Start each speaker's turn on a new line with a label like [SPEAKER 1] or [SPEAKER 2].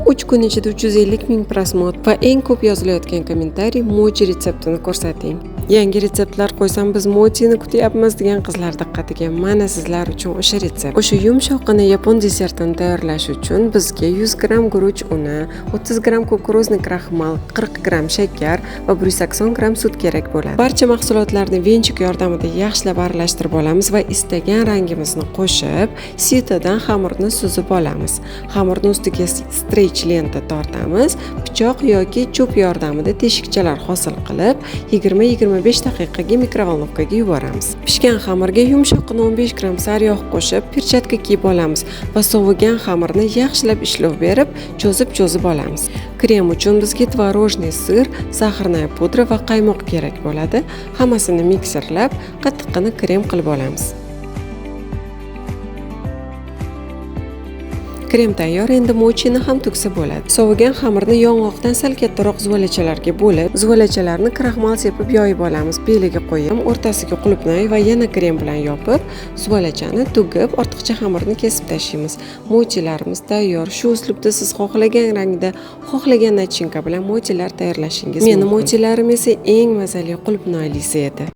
[SPEAKER 1] 3 kun ichida 350 ming просмотр va eng ko'p yozilayotgan kommentariy: "Mochi retseptini ko'rsating". Yangi retseptlar qo'ysam, "Biz mochini kutyapmiz", degan qizlar diqqatiga mana sizlar uchun o'sha retsept. O'sha yumshoqqina yapon desertini tayyorlash uchun bizga 100 gramm guruch uni, 30 gramm кукурузный kraxmal, 40 gramm shakar va 180 gramm sut kerak bo'ladi. Barcha mahsulotlarni венчик yordamida yaxshilab aralashtirib olamiz va istagan rangimizni qo'shib, сито dan xamirni suzib olamiz. Xamirni ustiga стрейч lenta tortamiz, pichoq yoki cho'p yordamida teshikchalar hosil qilib, 20-25 daqiqaga микроволновка ga yuboramiz. Pishgan xamirga yumshoqqina 15 gramm sariyog' qo'shib, перчатка kiyib olamiz va sovigan xamirni yaxshilab ishlov berib, cho'zib-cho'zib olamiz. Krem uchun bizga творожный сыр, сахарная pudra va qaymoq kerak bo'ladi. Hammasini mikserlab, qattiqqina krem qilib olamiz. Krem tayyor, endi mochini ham tugsa bo'ladi. Sovigan xamirni yong'oqdan sal kattaroq zuvalachalarga bo'lib, zuvalachalarni kraxmal sepib yoyib olamiz. Beliga qo'yib, o'rtasiga qulupnay va yana krem bilan yopib, zuvalachani tugib, ortiqcha xamirni kesib tashlaymiz. Mochilarimiz tayyor. Shu uslubda siz xohlagan rangda, xohlagan начинка bilan mochilar tayyorlashingiz mumkin. Meni mochilarim esa eng mazali qulupnoylisi edi.